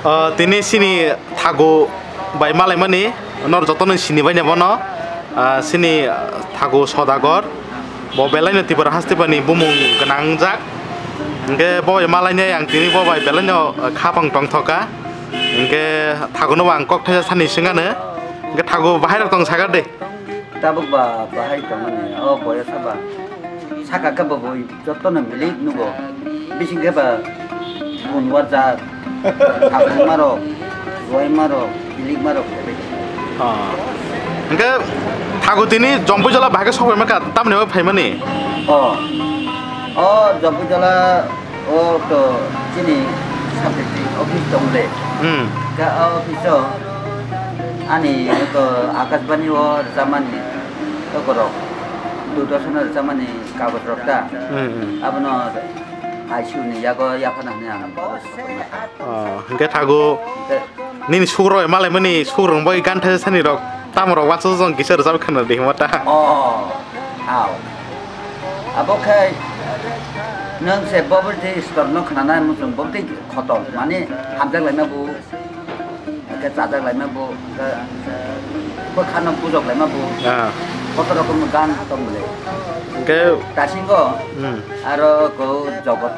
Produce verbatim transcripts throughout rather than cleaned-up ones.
Ah, tini sini thago bai malaimani, nor jotono sini bai bono. Ah, sini thago Sodagar, bo belaino Tipra hastipani bumung gwnangjak. Hingke bo bai malainai ang tini bo bai belaino, ah, khapang tongthoka. Hingke thagono bo ang kok thaisa sani swngano. Hingke thago bahai rok tong sakar de. Tabuk ba bahai tongmani, o boya saba. Saka khe bo bui jotono milik nugo. Bising khe ba gun warjak. Tabuk marok, ruai marok, milik marok khe bai. Ah. Hingke thago tini Jompuijala bahai khe sokphaima kha, tamni bai phaimani? O. O Jompuijala O to chini subject office tong le. Hmm. Ka o office o ani to Akashbani o rwchapmani to korok. Doordarshan o rwchapmani kagoj rok ta. Hmm, hmm. Abono I C U ni yago yaphana hwnwi ang. Oh, hingke thago. Hingke Nini sugrok malaimani sugrok bai gantha sani rok tamo rok wansuk jong kisa rwchap khana de hima ta. Oh, aw. Abo khai nang se bubble tea store no khana nai muchung bubble tea khotol mani hamjak laima bu, ke chajak laima bu, ke bwkhano bujok laima bu. Ah. Koto rokom gan tong bole. Hingke Tasingo Hmm. aro ko jogot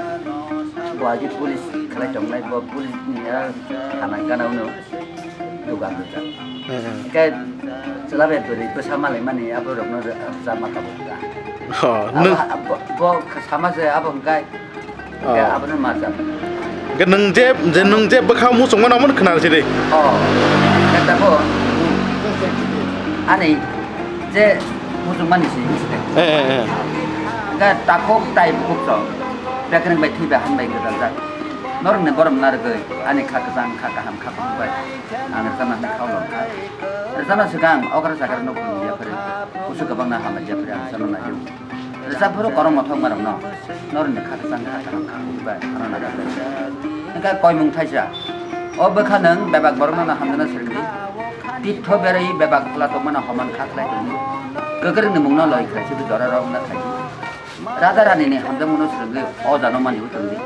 bo agi police khalai tong nai bo police ni a thana gana uno. Dugan rwjak. Hmm. Hingke chwla bai bwrwi bwsa malaimani aborokno rwchapma tabuk ta. Oh, abo nwng ha-, bo, bo sama se abo hwnkhe, hwnkhe Oh. abono majak. Hwnkhe nwng je, je nwng je bwkha muchungmano omono khna rw sidi. Oh. Hwnkhe tabuk ani je muchungmani se wngsi de. Eh, eh, eh. Hwnkhe takhuk tai bukhuk chwng bekreng bai thwi bai han bai gwdaljak. Norokni borom narwgwi ani kha kwchang, kha kaham, kha kuthuk bai. Ang rwchapna hwnwi kha ulo wngkha. Rwchapna swkang okra chakra nukung yapharwi, kusu kwbangna hamya yapharwi ang rwchapna naiwi. Rwchap phuru korokma thokmarokno norokni kha kwchang kha kaham kha kuthuk bai ano najaknai. Wngkha koimung thaisa. O bwkha nwng bebak borokno hamjakna swrwngdi. Titho berwi bebak phola tongmano homan kha khlai tongdi. Kwkrwngni mungno loi khlai sidi jorarok wngna khaidi. Raja Rani ni hamjakmano swrwngwi o jano mani wngtongdi.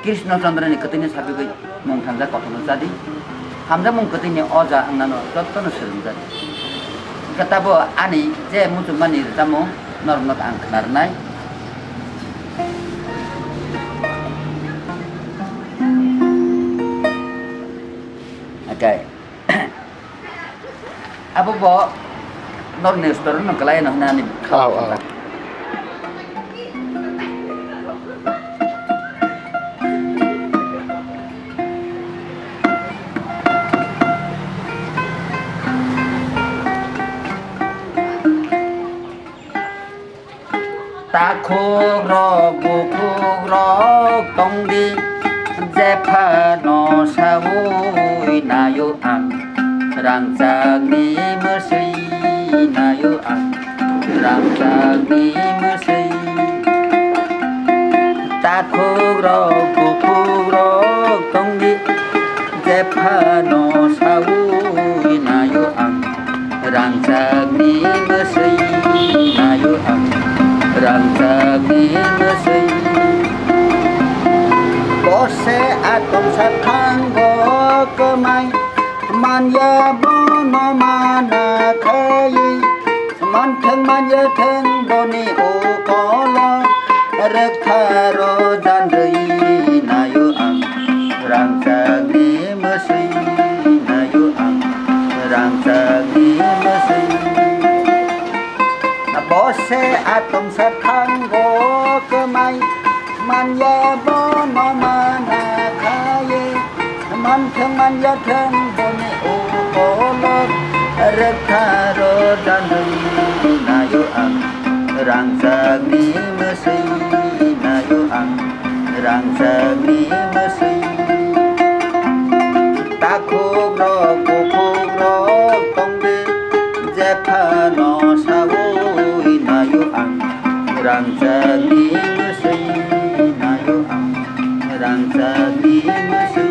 Krishna Chandra ni kwtwini sabigwi mung thangjak kothoma chadi. Hamjakmung kwtwini o ja wngnano jotono swrwngjak. Hwnkhe tabo ani je muchungmani rwchapmung norokno ang khna rwnai. Hwnkhe Abo bo norni store no kwlai no hwnani. Aw, aw. Takhuk rok, bukhuk rok tongdi, jephano saui naio ang. Rangchakni mwswi naio ang, rangchakni mwswi. Takhuk rok, bukhuk rok tongdi, jephano saui naio ang. Rangchakni mwswi naio ang, rangchakni mwswi. Bose atom sa thango kwmai, manya bono mana khai. Manthang manya thang boni ukolo, rwktharw janrwi naio ang. Rangchakni mwswi naio ang, rangchakni mwswi. Bose atom sa thango kwmai, manya bono mana khaye. Manthang manya thang boni ukolo, rwktharw janrwi naio ang. Rangchakni mwswi naio ang. Rangchakni mwswi. Takhuk rok, bukhuk rok tongdi, jephano saui naio ang. Rangchakni mwswi naio ang. Rangchakni mwswi.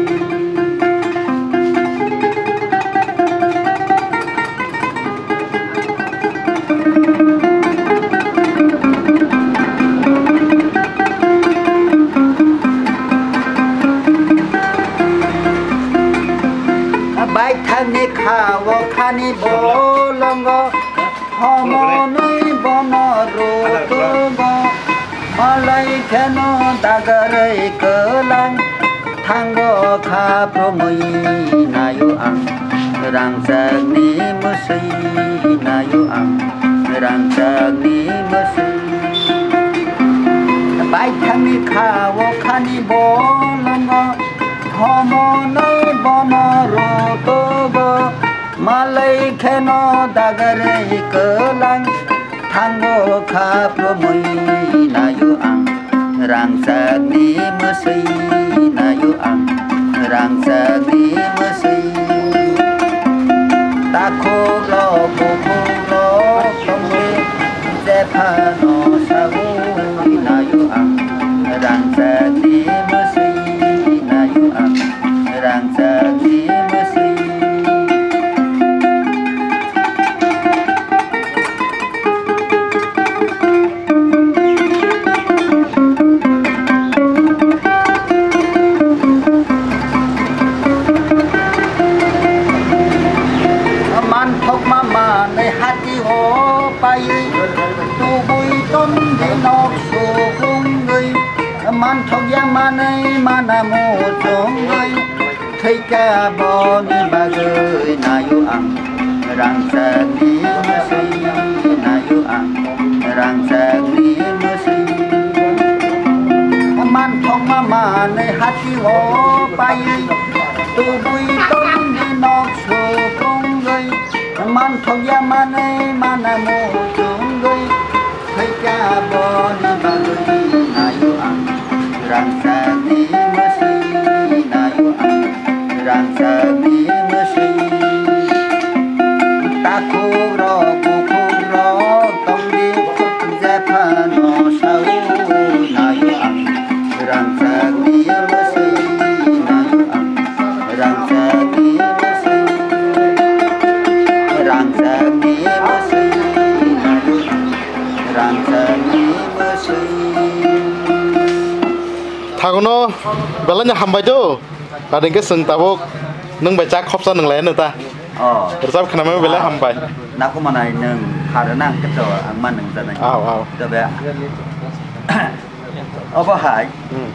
Omonwi bono rukugo, malai kheno dagarwi kwlang, thango kha phrumwi naio ang, rangchakni mwswi naio ang, rangchakni mwswi. Baithangni kha-o khani bolongo, homonwi bono rukugo, malai kheno dagarwi kwlang, thango kha phrumwi naio ang, rangchakni mwswi naio ang, rangchakni mwswi. Takhuk rok, bukhuk rok tongwi, jephano sawi naio ang, rangchakni mwswi naio ang, rangchakni mwswi. Manthokma manwi hati o paiwi, tubui tondi nok sukungwi, manthokya manwi mana muchungwi, thwikha boni bagwi naio ang, rangchakni mwswi naio ang, rangchakni mwswi. Manthokma manwi hati o paiwi, tubui tondi nok sukungwi, manthokya manwi mana muchungwi, thwikha boni bagwi naio ang, rangchakni mwswi naio ang, rangchakni mwswi. Takhuk rok, bukhuk rok tongdi, jephano sawi naio ang, rangchakni mwswi naio ang, rangchakni mwswi, rangchakni mwswi naio ang, rangchakni mwswi. Thagono belai no hambai do. Nadi hwnkhe chwng tabuk nwng bai chak khopsa nwng lai ano ta. Oh. Rwchap khwnamani belai hambai. Nakumanai nwng pharana hwnkhe to ang ma nwngjaknai. Aw, aw. Tobe obo hai. Hmm.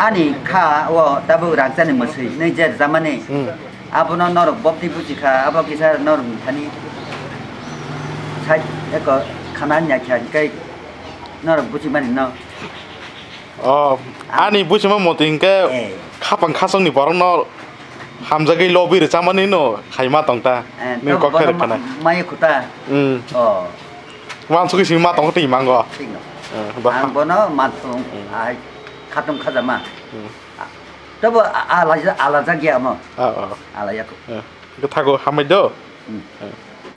Ani kha o tabuk rangchakni mwswi nai je rwchapmani. Hmm. Abono norok bokti buji kha, abo kisa norok thani sai eko khana nya kha hwnkhe norok buji mani no. Oh, ani buchima motwi hwnkhe eh, khapang khasongni borokno hamjagwi lobwi rwchapmani no khaima tongta. Eh, nwng kok bono khe rwkhanai. Maya khuta. Hmm. Oh. Wansugwi simi ma tongkha twi mango. Thik no. Eh, ba. Ang bono mansung, hmm, ai khatung khajama. Hmm. Tobo a-, alaja-, alaja gya mo. Ah, ah. Alaya ko. Eh, thago hambai do. Hmm. Eh.